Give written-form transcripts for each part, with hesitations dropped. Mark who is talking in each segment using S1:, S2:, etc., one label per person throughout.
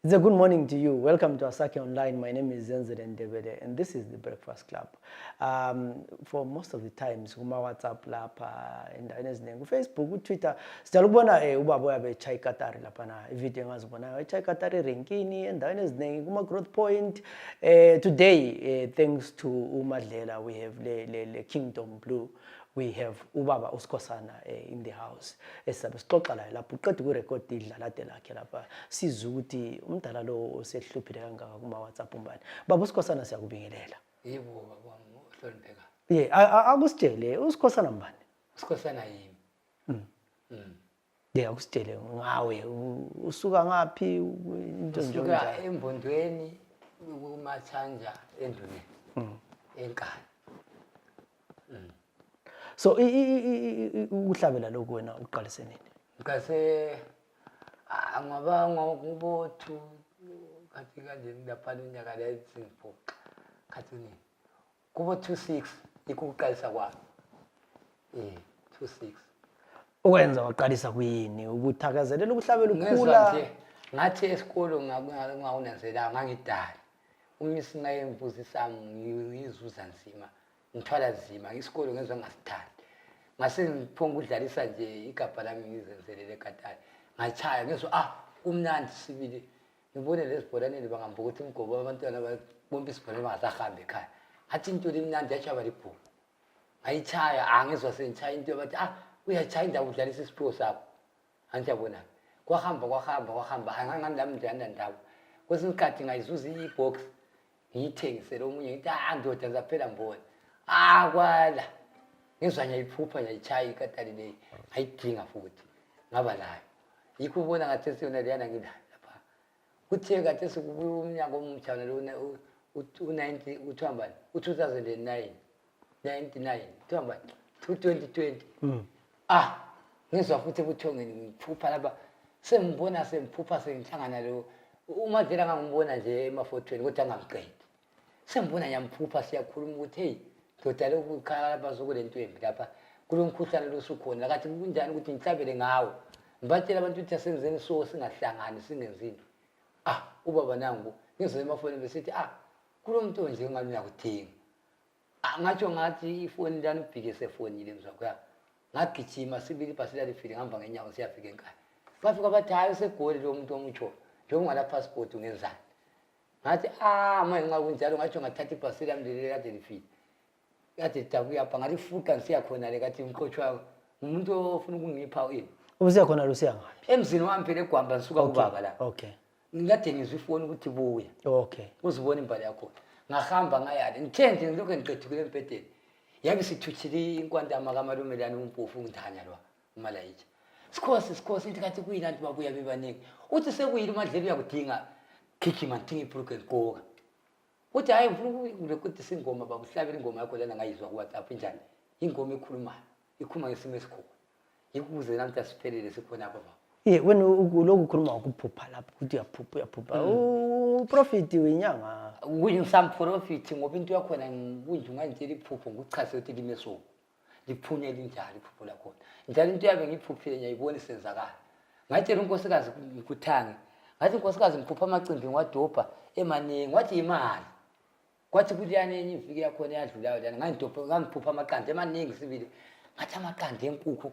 S1: It's a good morning to you. Welcome to Asake Online. My name is Zenzele Ndebele and this is the Breakfast Club. For most of the times, kuma WhatsApp lapha endaweni eziningi, Facebook, Twitter, sijala ukubona ubaba uyabe echaya ikatari lapha na ivideo engazibonayo echaya ikatari renkini endaweni eziningi kuma growth point. Today, thanks to uMadlela, we have le Kingdom Blue. We have ubaba uSikhosana in the house. Esabe sixoxa la lapho uqeda ukurecord idlala lakhe lapha sizwe ukuthi umdala lo osehluphile kangaka kuma WhatsApp umbani. Baba uSikhosana siyakubingelela.
S2: Yebo baba wami uhlonipheka.
S1: Akusitshele uSikhosana mbani?
S2: uSikhosana yimi.
S1: Akusitshele ngawe usuka ngapi into njalo.
S2: Usuka embondweni kumathanja endlini. Enkayi.
S1: So uhlabela lokho wena uqalise nini?
S2: Ngase angabanga kubothu kathi kanje lapha unyaka la eZimbabwe. Kathi ni. Kubo 26 ikuqalisa kwami. 26.
S1: Ukwenza waqalisa kuyini ukuthakazelela ukuhlabela ukhula?
S2: Ngathi esikolo ngawunanzela ngangidala. Umisi ngayembuzi sami ngizuza nzima. Ngithwala nzima isikolo ngezwe ngasithandi. Ngase ngiphonga udlalisa nje igabha lami ngizenzelele ekatari. Ngachaya ngezwe kumnandi sibili. Ngibone lesibholaneni bangamba ukuthi imgobo abantwana bombe isibholane bangasahambe ekhaya. Athi into lemnandi yachaba libhuku. Ngayichaya angizwa sengichaya into bathi uyachaya indawo udlalisa isiphiwo sakho. Angijabona. Kwahamba angangami njani ndawo. Kwesinye isikhathi ngayizuza ibox ngiyithengisele omunye ngithi ndoda ngizaphela mbona. Kwala ngizwa ngiyayiphupha ngiyayichaya ikatari le ayidinga futhi ngaba layo yikho ubona ngathi siyona leyana ngidala lapha uthe kade sikubuya umnyaka omutshana lo u90 uthambani u2009 99 thambani 2020 ngizwa futhi ebuthongeni ngiphupha lapha sengibona semphupha sengihlangana lo uMadlela ngangibona nje emafotweni kodwa angamqedi sengibona nyamphupha siyakhuluma ukuthi hey ndoda lokukhala bazokulentwembi lapha kulomkhuhlane losukhona kathi kunjani ukuthi ngihlabele ngawo ngibatshela abantu ukuthi asenzeni so singahlangani singenzini ubaba nangu ngizwe emafoni besithi kulomuntu nje engalunya kudinga ngatsho ngathi ifoni lana ubhikise fonile mzwakho ngagijima sibili ibhasela lifile ngihamba ngenyawo siyafika enkaya bafika bathi hayi segoli lo muntu omutsho lo ungala passport ungenzani ngathi manje ngakunjalo ngatsho ngathatha ibhasela yami leli kade lifile yathi dabuya pha ngathi fuka ngisiya khona le kathi umqotshwa umuntu ofuna ukungipha ini
S1: ubusiya khona lusiya ngapi
S2: emzini wami phela eGwamba ngisuka kubaba la ngikade ngizwe ifoni ukuthi buya uzibona imbali yakho ngahamba ngayala ngithenje ngilokho ngiqedukile empedeni yabe sithuthile inkwantama kamalumelana umpofu ngithanya lwa uMalayitshi sikhosi ithi kathi kuyinanti babuya bebaningi uthi sekuyile uMadlela uyakudinga gijima ngidinga ibhruke ngikoka uthi hayi ngifuna ukurekhodi singoma babuhlabela ingoma yakho lana ngayizwa ku WhatsApp njani ingoma ekhulumayo ikhuluma ngesimo esikhulu ikuze namhla siphelele sikhona apha
S1: wena lokhu ukhuluma ukuphupha lapho ukuthi uyaphupha uprofit wenyanga
S2: ngisam profit ngoba into yakhona ngikunje ngantshela iphupho nguchase ukuthi limeso liphunyele njalo iphupho lakho njalo into yabe ngiphuphile ngiyayibona isenzakala ngatshela unkosikazi ngikuthange ngathi unkosikazi ngiphupha amacimbi ngiwadobha emaningi wathi imali kwathi kuthi yanenye iviki yakhona yadlulayo lana ngangiphupha amaqanda emaningi sibili ngathi amaqanda enkukhu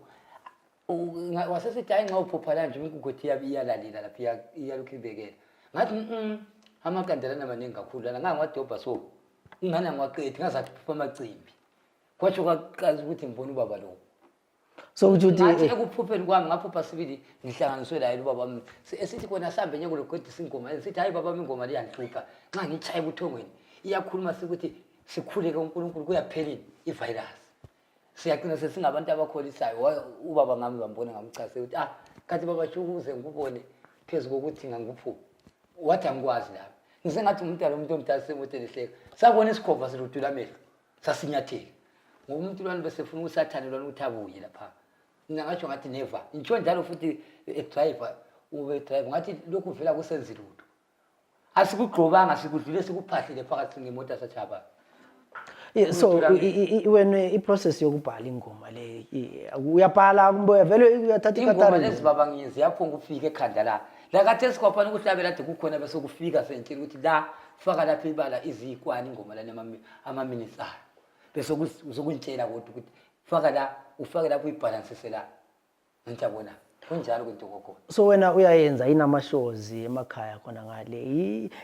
S2: wasesithi hayi nxa uphupha la nje inkukhu ethi iyalalela lapha iyalokhu ibekela ngathi amaqanda lana amaningi kakhulu lana ngangiwadobha so ingane ngiwaqethi ngazathi phupha amacimbi kwatsho kwaqazi ukuthi ngibone ubaba lo
S1: so uthi
S2: ekuphupheni kwami ngaphupha sibili ngihlanganiswe la ubaba wami esithi kona sambe nje kuloqedi singoma esithi hayi baba ingoma liyanhlupha nxa ngichaya ebuthongweni iyakhuluma sikuthi sikhuleke uNkulunkulu kuyaphelini ivirus siyaqina sesingabantu abakholisayo ubaba ngami bambona ngamchase ukuthi kathi baba chukuze ngikubone phezulu kokuthi nganguphu wathi angikwazi lapha ngisengathi umuntu omdala semoteni ehleka sabona isikhova siludula amehlo sasinyathela ngomuntu lwana besefuna usathane lwana uthabuye lapha ngatsho ngathi never ngisho njalo futhi driver ngathi lokhu vela kusenziludo asikugqobanga sikudlule sikuphahlile phakathi ngemoto sathaba
S1: so when iprocess yokubhala ingoma le uyabhala kumboya vele uyathatha ikatari
S2: ingoma lezibaba ngizi yapho ngufika ekhanda la la kade sikhopha ukuhlabela ade kukhona bese kufika sentshela ukuthi la faka lapha ibala izikwani ingoma lana ama-minutes ayo bese uzokuntshela kodwa ukuthi faka la ufake lapho uyibalance la ngiyabona kunjalo kwento kokho.
S1: So wena uyayenza inama-shows emakhaya khona ngale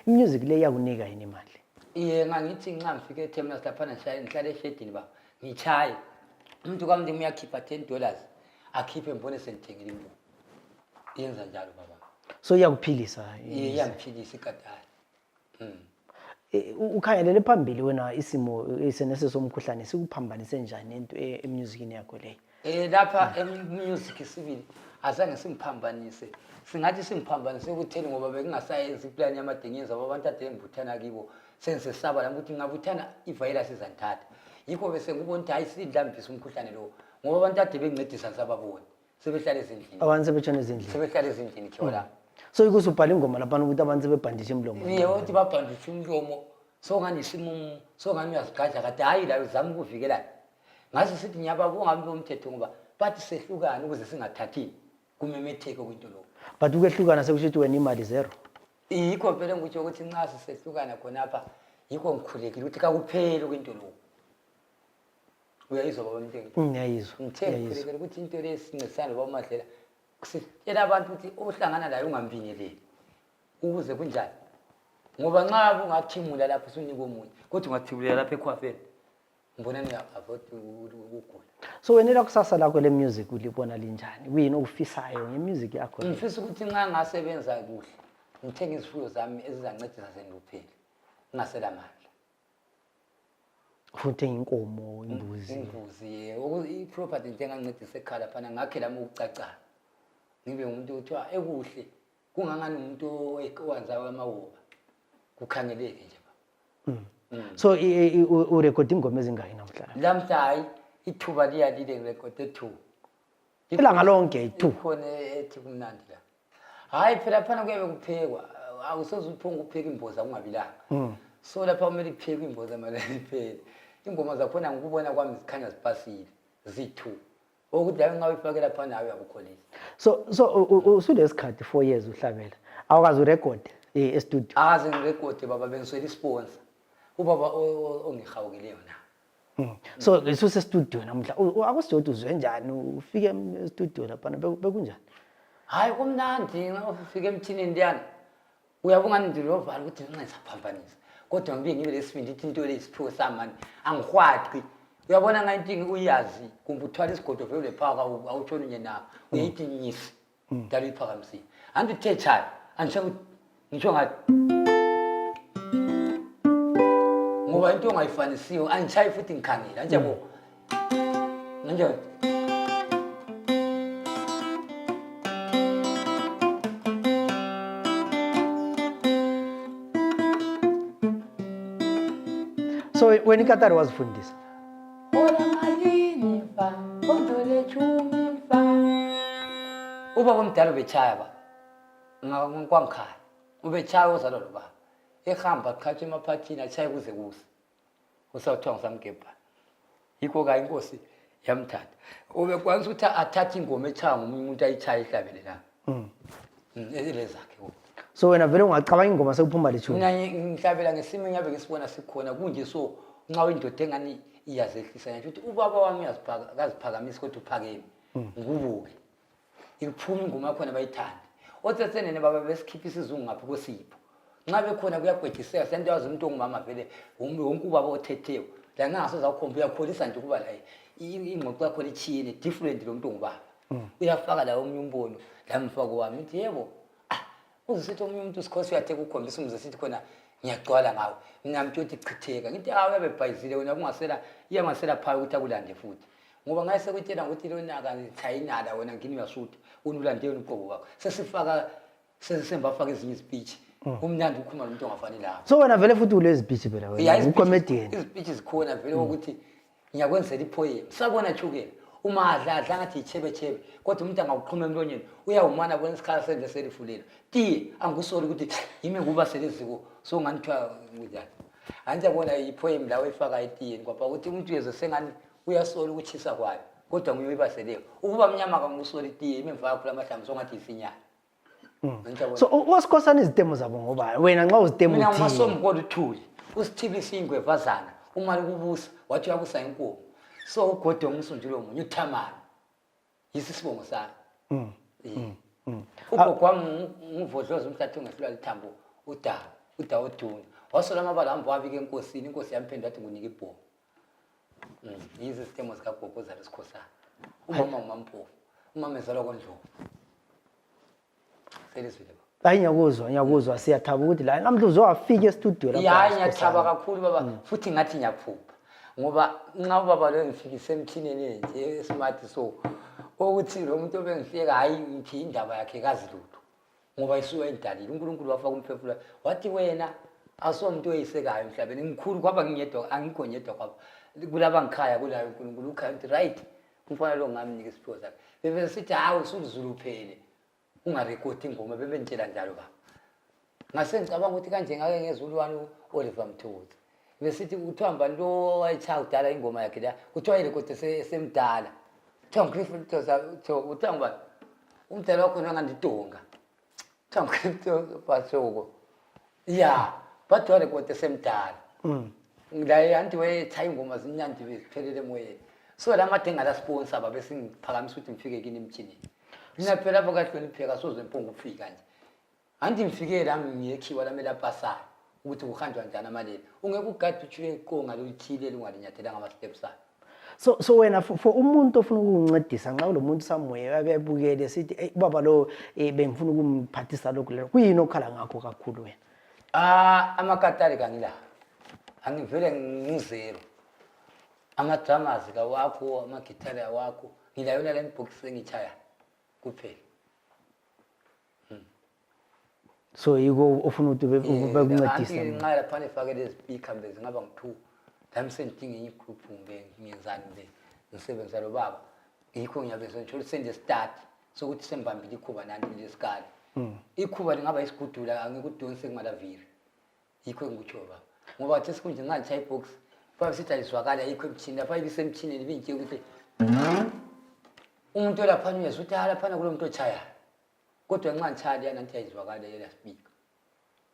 S1: i-music le iyakunika yini imali?
S2: Ngangithi nxa ngifike eTerminal laphana ngihlale eshedini ba ngichaye umuntu kamndimi uyakhipha $10 akhiphe mbone sengithengile imbuzi yenza njalo baba.
S1: So iyakuphilisa?
S2: Iyangiphilisa ikadala.
S1: Ukhangelele phambili wena isimo esenese somkhuhlane sikuphambanise njani into emusicini yakho leyo?
S2: Lapha emusic sibili azange simphambanise, singathi simphambanise ukutheni ngoba bekungasayenzi iplan yamadengeza abantu ade ngibuthana kibo sensesaba la ukuthi ngabuthana ivirus izanthatha. Yikho bese ngubona ukuthi hayi sidlambisa umkhuhlane lo ngoba abantu ade bengincedisa sababona sebehlala ezindlini.
S1: Abantu sebetshona ezindlini.
S2: Sebehlala ezindlini khona.
S1: So ikusubhala ingoma lapha ukuthi abantu sebebhandisha imlomo.
S2: Uthi babhandisha umlomo so ngani isimumu so ngani uyasigaja kade hayi la uzama ukuvikela. Ngase sithi ngiyababonga abantu bomthetho ngoba bathi sehlukana ukuze singathathi kumemetheke kwinto lo.
S1: But ukwehlukana sekusho ukuthi wena imali zero.
S2: Yikho phela ngikuthi ukuthi nxa sisehlukana khona apha yikho ngikhulekile ukuthi kakuphele kwinto lo. Uyayizwa baba Mthengi?
S1: Ngiyayizwa.
S2: Ngithemba ukuthi into lesincedisana baba Madlela kusitshela abantu ukuthi ohlangana layo ungambingeleli ukuze kunjani ngoba nxa ungathimula lapho usunika omunye kodwa ungathibulela lapha ekhwafeni ngibona niyavoid ukugula.
S1: So wena lakusasa lakho le music ulibona linjani? Kuyini okufisayo ngemusic yakho?
S2: Ngifisa ukuthi nxa ngasebenza kuhle ngithenga izifuyo zami ezizancedisa sendupheli ngasela amandla.
S1: Uthenga inkomo, imbuzi.
S2: Imbuzi i-property into engancedisa ekhaya phana ngakhe lami ukucacana. Ngibe umuntu othiwa ekuhle kungangani umuntu owanzayo amawoba kukhangeleke nje baba.
S1: So urecord ingoma ezingaki namhlanje?
S2: Lamhla hayi ithuba liyalile ngirecord e2.
S1: Ilanga lonke i2.
S2: Khona ethi kumnandi la. Hayi phela phana kuyabe kuphekwa awusoze uphonga ukupheka imboza kungabilanga. So lapha kumele kuphekwe imboza manje iphele. Ingoma zakhona ngikubona kwami zikhanya zipasile zi2. Ukuthi la ngawifakela phana nawe uyakukholisa.
S1: So usulesikhathi 4 years uhlabela. Awukazi urecord e-studio?
S2: Aze ngirecord baba bengiswela isponsor. Ubaba ongihawukileyo na.
S1: So lesuse studio namhla akusijodi uzwe njani ufike e-studio lapha bekunjani?
S2: Hayi kumnandi ngafika emthinini ndiyana. Uyabonga ndilovala ukuthi nxa saphambanisa. Kodwa ngibe ngibe lesibindi into lesiphiwo samani angihwaqi. Uyabona ngaintingi uyazi kumbe uthwala isigodo vele phaka awutshona nje na uyithi nyisi dala iphakamsini anti thechayo angisho ngisho ngathi ngoba into ongayifanisiyo angichayi futhi ngikhangela nje bo nje.
S1: So when Qatar was fundisa
S2: ubaba omdala ubechaya ba ngakwangikhaya ubechaya uzalo lo baba ehamba qhatshe emaphathini achaye kuze kuse usawuthiwa ngisamgebha yikho ka inkosi yamthatha ubekwanisa ukuthi athathe ingoma echaya ngomunye umuntu ayichaya ihlabele la elezakhe.
S1: So wena vele ungacabanga ingoma sekuphuma lethuna?
S2: Mina ngihlabela ngesimo engabe ngisibona sikhona kunje so nxa indoda engani iyazehlisa nje ukuthi ubaba wami akaziphakamisa kodwa uphakeme ngubuke iphuma ingoma khona bayithanda otsetsenene baba besikhipha isizungu ngaphi kwesipho nxa bekhona kuyagwejiseka sento yazi umuntu ongumama vele wonke ubaba othetheyo la ngasoza ukhomba uyakholisa nje kuba la ingxoxo yakho ichiyene different lo muntu ongubaba uyafaka la omunye umbono la mfako wami uthi yebo uzisithi omunye umuntu Sikhosi uyatheka ukukhombisa umzisithi khona ngiyagcwala ngawe nginamntu othi chitheka ngithi uyabe bhayizile wena kungasela iyangasela phaya ukuthi akulande futhi ngoba ngayise kutshela ukuthi lonaka ngithayinala wena ngini uyasuthi unulande wena uqobo wakho sesifaka sesemba faka ezinye speech umnandi ukhuluma nomuntu ongafanelanga.
S1: So wena vele futhi ule speech phela wena ucomedian
S2: speech zikhona vele ukuthi ngiyakwenzela ipoem sabona chukela uma adla ngathi ichebechebe kodwa umuntu angakuqhuma emlonyeni uyawumana bona isikhala sendle selifulela ti angusoli ukuthi yimi kuba seleziko so nganithwa njani anje bona ipoem la uyifaka etiyeni kwapha ukuthi umuntu uyezwe sengani uyasola ukuchisa kwayo kodwa nguyibaseleyo ukuba mnyama kangusoli itiye imemva yakho lamahlamvu so ngathi isinyana
S1: So osikhosana izitemo zabo ngoba wena nxa uzitemo
S2: mina
S1: uthini?
S2: umasomgolo uthuli usithibisa ingwevazana uma ukubusa wathi uyabusa inkomo so ugodo umsundulo omunye uthamana yisi sibongo sami ugogo wami nguvodloza umhlathi ongehlula lithambo uda oduna wasola amabala hamba wabika enkosini inkosi yamphendula athi ngunika ibhomo yizi isitemo zikagogo zalo Sikhosana umama umampofu umama ezalwa koNdlovu selizwile
S1: hayi ngiyakuzwa siyathaba ukuthi la namhla uzowafika e-studio lapha
S2: hayi ngiyathaba kakhulu baba futhi ngathi ngiyaphupha ngoba nxa ubaba lo ngifikise emthineni nje smart so ukuthi lo muntu obengihleka hayi ngithi indaba yakhe kazi lutho ngoba isuka endalile uNkulunkulu wafaka umphefumulo wathi wena asomuntu oyisekayo emhlabeni ngikhulu kwaba ngiyedwa angikho nyedwa kwaba kulaba ngikhaya kulayo uNkulunkulu ukhaya uthi right umfana lo ngamnika isipho sakhe bebe sithi hawu usuluzulu phele ungarekodi ingoma bebentshela njalo baba ngase ngicabanga ukuthi kanje ngake ngezulu wani Oliver Mthokozi besithi uthamba lo wayechaya udala ingoma yakhe la kuthiwa irekodi semdala Tom Clifford uthamba umdala wakho ngandidonga Tom Clifford basoko yeah but warekodi semdala la anti wayechaya ingoma zinyandi beziphelele emoyeni so la mathenga la sponsor babe singiphakamisa ukuthi ngifike kini emthinini mina phela bakahlonipheka soze impungu ufika nje anti ngifike la ngiyekhiwa lami lapha sa ukuthi kuhanjwa njani amaleli ungeke ugade uthule iqonga lothile lungalinyathela ngama steps akhe
S1: so wena for umuntu ofuna ukuncedisa nxa lo muntu somewhere akebukele sithi baba lo bengifuna ukumphathisa lokho lelo kuyini okhala ngakho kakhulu wena
S2: amakatali kangila angivele ngizero ama-drummers kawakho amagitari awakho ngilayona le box engichaya kuphela
S1: so yiko ufuna ukuthi bekuncedisa
S2: nxa lapha efake lezi speaker beze ngaba ngi2 lami sendinga enye group ngiyenzani nje ngisebenza lo baba yikho ngiyabenza nje sende start sokuthi sembambile ikhuba nanti lesikali ikhuba lingaba isigudula angikudonse kumalaviri yikho ngikutsho baba ngoba wathi sikunje ngachaya ibox baba sithi ayizwakala yikho emthini lapha ibisemthini libinje ukuthi umuntu lapha uyezwa ukuthi lapha kulo muntu ochaya kodwa nxa ngichaya yana nti ayizwakala yela speaker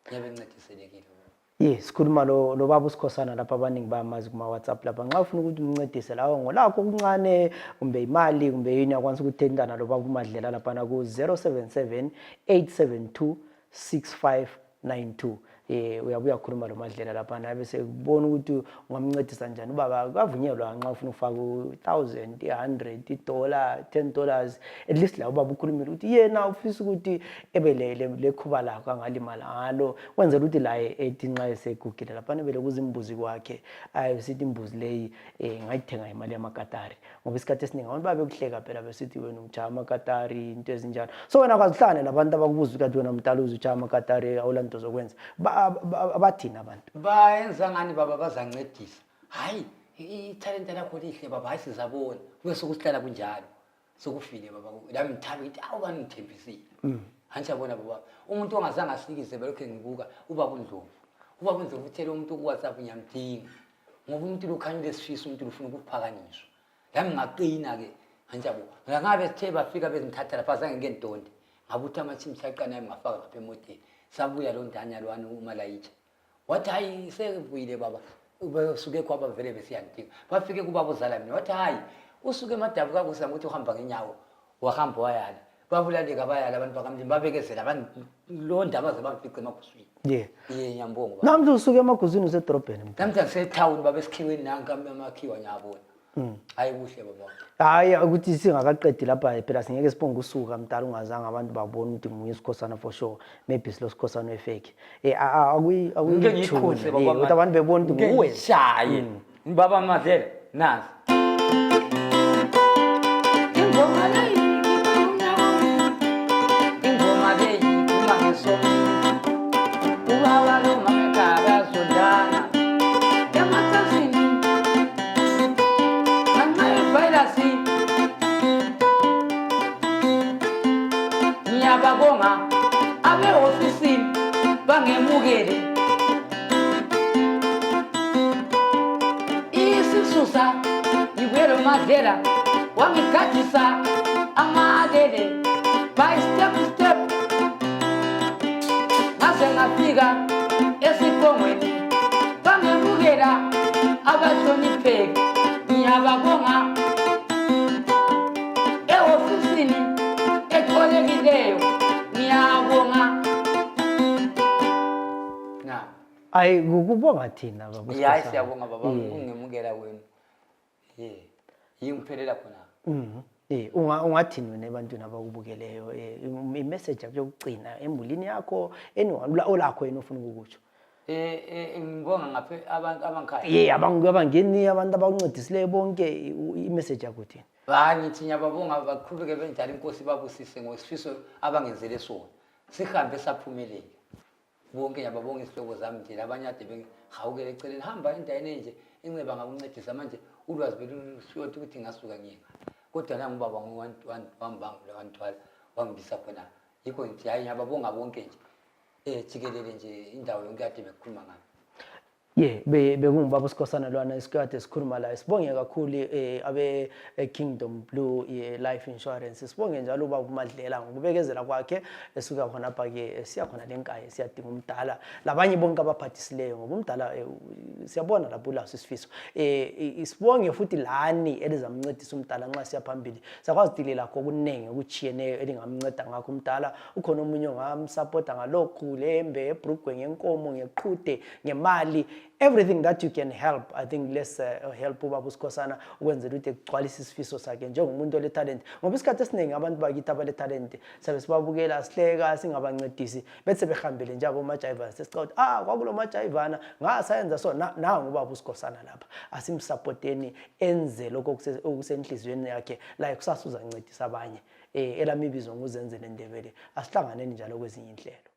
S2: ngiyabe ncediselekile
S1: sikhuluma lo baba uSikhosana lapha abaningi bayamazi kuma WhatsApp lapha nxa ufuna ukuthi umncedise lawo ngolakho okuncane kumbe imali kumbe yini yakwanisa ukuthintana lo baba uMadlela lapha na ku 077 872 6592 uyabuya khuluma lo Madlela lapha na bese kubona ukuthi ungamncedisa njani ubaba akavunyelwa nxa ufuna ufaka $1,000 $100 $10 at least la ubaba ukhulumile ukuthi yena ufisa ukuthi ebelele lekhuba lakho angalimala ngalo wenzela ukuthi la ethi nxa esegugile lapha nebele kuzimbuzi kwakhe ayisithi imbuzi leyi ngayithenga imali yamakatari ngoba isikhathi esiningi abantu babekuhleka phela besithi wena ujaha amakatari into ezinjalo so wena akazihlane nabantu abakubuza ukuthi wena mtaluzi ujaha amakatari awulanto zokwenza abathina abantu
S2: bayenza ngani baba bazancedisa hayi italent lakho lihle baba hayi sizabona kube sokuhlala kunjalo sokufile baba la mthabi ithi awubani ngithembisile hanjabona baba umuntu ongazange asikize belokho ngibuka ubaba uNdlovu ubaba uNdlovu uthele umuntu ku WhatsApp nyamdinga ngoba umuntu lokhanyile esifisa umuntu ufuna ukuphakanyiswa yami ngaqina ke hanjabo ngabe sithe bafika bezinthatha lapha zange ngentonde ngabuthi amachimsi aqana yami ngafaka ngapha emoteni sabuya lo ndanya lwani uMalayicha wathi hayi sekuvuyile baba usuke kwaba vele besiyandinga bafike kubaba uzala mina wathi hayi usuke emadabu kakusa ukuthi uhamba ngenyawo wahamba wayala babulaleka bayala abantu bakamlimi babekezela abantu lo ndaba zabamfica emaguswini nyambongo
S1: namhlanje usuke emaguswini usedrobheni
S2: namhlanje setown babesikhiweni nanka amakhiwa nyabona hayi kuhle baba
S1: hayi ukuthi singakaqedi lapha phela singeke sibonge usuka mdala ungazange abantu babone ukuthi nguye uSikhosana for sure maybe silo Sikhosana efake
S2: ngiyikhuze baba
S1: ukuthi abantu bebone ukuthi nguwe
S2: shaye baba Madlela nazi ingoma leyi kuma ngesomo ubaba lo mamekaba zondana yamatazini ngiyababonga abe ofisini bangemukele isisusa ngibuyele uMadlela wangigadisa amalele by step bahlupheki ngiyababonga e-ofisini etholekileyo ngiyabonga na
S1: Ayi ukubonga thina baba.
S2: yayi siyabonga baba ungemukela kwenu yingiphelela khona
S1: Ungathini wena ebantwini abakubukeleyo i-message yokugcina embulini yakho anyone olakho yena ofuna ukukutsho?
S2: Ngibonga ngaphe abantu abangikhaya
S1: abangeni abantu abancedisileyo bonke i-message yakho thina.
S2: hayi ngithi ngiyababonga baqhubeke benjalo inkosi babusise ngosifiso abangenzele sona sihambe saphumelela bonke ngiyababonga isihlobo zami nje labanye ade bengihawukele eceleni hamba endaweni enje inceba ngakuncedisa manje ulwazi belusiyothi ukuthi ngasuka ngiyeka kodwa nami ubaba wangithwala wangibisa khona yikho ngithi hayi ngiyababonga bonke nje jikelele nje indawo yonke ade bekhuluma ngayo.
S1: Bekungubaba uSikhosana lwana isikade sikhuluma la. Sibonge kakhulu abe Kingdom Blue Life Insurance. Sibonge njalo ubaba uMadlela ngokubekezela kwakhe esuka khona apha ke siya khona leNkayi siyadinga umdala labanye bonke abaphathisileyo ngoba umdala siyabona lapho la sisifiso. Sibonge futhi lani elizamncedisa umdala nxa siya phambili. Sakwazi dilela kokuningi ukuchiyeneyo elingamnceda ngakho umdala. Ukhona omunye ongamsupporta ngalokhu lembe ebrugwe ngenkomo ngeqhude ngemali. Everything that you can help, I think let's help ubaba uSikhosana ukwenzela ukuthi egcwalise isifiso sakhe njengomuntu ole talent. Ngoba isikhathi esiningi abantu bakithi abale talent sabe sibabukela sihleka singabancedisi bese behambele nje abo majayivana sesicathi kwakulo majayivana ngasayenza so nawo ubaba uSikhosana lapha asimsupporteni enze lokho okusenhlizweni yakhe la kusasa uzancedisa abanye elami ibizo nguZenzele Ndebele asihlanganeni njalo kwezinye inhlelo.